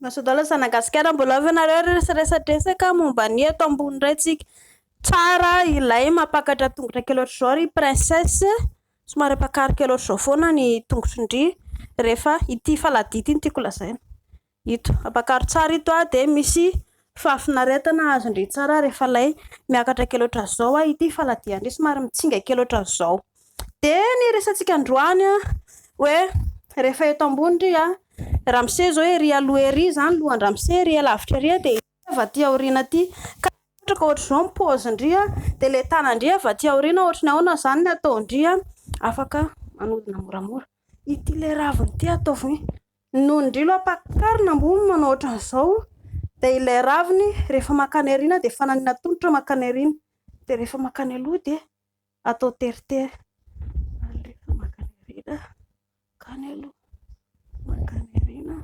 Masodola Zanagasikara mbola avy nareo resadresaka momba ny eto ambony indray tsika. Tsara ilay mampakatra tongotra kely ohatr'izao ry princesse. Somary ampakaro kely ohatr'izao foana ny tongotry ndry rehefa ity faladia ity no tiako lazaina. Ito ampakaro tsara ito dia misy fahafinaretana azon-dry tsara rehefa ilay miakatra kely ohatran'izao ity faladian-dry somary mitsinga kely ohatran'izao. Dia ny resatsika androany hoe rehefa eto ambony ry ramose izao ery aloha ery izany lohan-dramose ery alavitra ery dia avy aty aoriana aty. Ka ohatra ka ohatr'izao ny paozin-dry dia ilay tanan-dry avy aty aoriana ohatry ny ahoana izany ny ataon-dry afaka manodina moramora. Ity ilay raviny ity ataovy ny nonon-dry aloha ampakarina ambony manao ohatran'izao dia ilay raviny rehefa mankany aoriana dia fananina tongotra mankany aoriana dia rehefa mankany aloha dia atao teritery. Alefa mankany aoriana, mankany aloha, mankany aoriana,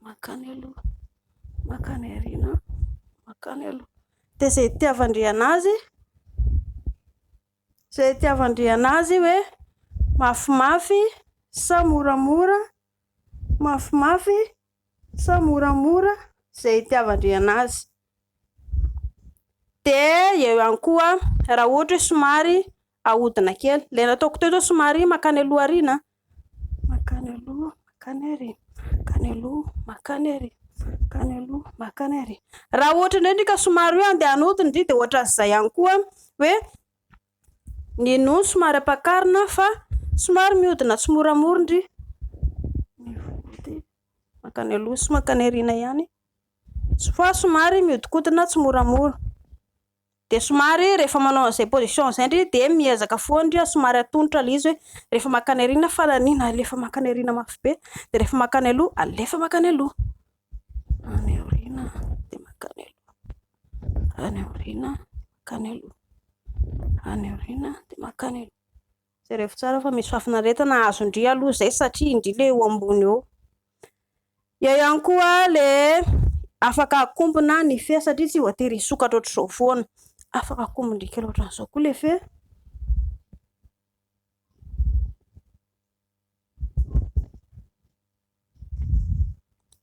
mankany aloha, mankany aoriana, mankany aloha. Dia izay itiavan-dry anazy, izay itiavan-dry anazy hoe mafimafy sa moramora, mafimafy sa moramora, izay itiavan-dry anazy. Dia eo ihany koa raha ohatra hoe somary ahodina kely. Ilay nataoko teo izao somary mankany aloha aoriana. Mankany aloha, mankany aoriana, mankany aloha, mankany aoriana, mankany aloha, mankany aoriana. Raha ohatra indray ndry ka somary hoe andeha hanodina ndry dia ohatran'izay ihany koa hoe ny nono somary ampakarina fa somary mihodina tsimoramora ndry. Ny vody mankany aloha sy mankany aoriana ihany fa somary mihodinkodina tsimoramora. Dia somary rehefa manao an'izay position izay ndry dia miezaka foana ndry somary atonitra ilay izy hoe rehefa mankany aoriana fananina alefa mankany aoriana mafy be dia rehefa mankany aloha alefa mankany aloha. Any aoriana dia mankany aloha. Any aoriana mankany aloha. Any aoriana dia mankany aloha. Jerevo tsara fa misy fahafinaretana azon-dry aloha izay satria indry ilay eo ambony eo. Eo ihany koa ilay afaka akombona ny fe satria tsy voatery hisokatra ohatr'izao foana. Afaka akombon-dry kely ohatran'izao koa ilay fe.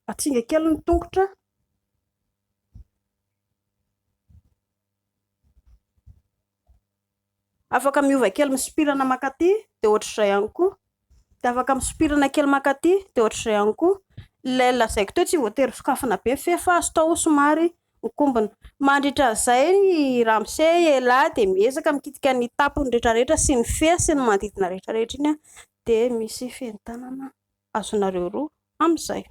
Atsinga kely ny tongotra. Afaka miova kely misopirana mankaty dia ohatr'izay ihany koa. Dia afaka misopirana kely mankaty dia ohatr'izay ihany koa. Ilay lazaiko teo tsy voatery sokafana be fe fa azo atao somary mikombona. Mandritra an'izay ny ramose elah dia miezaka mikitika ny tampony rehetrarehetra sy ny fe sy ny manodidina rehetrarehetra iny dia misy fehin-tanana azonareo roa amin'izay.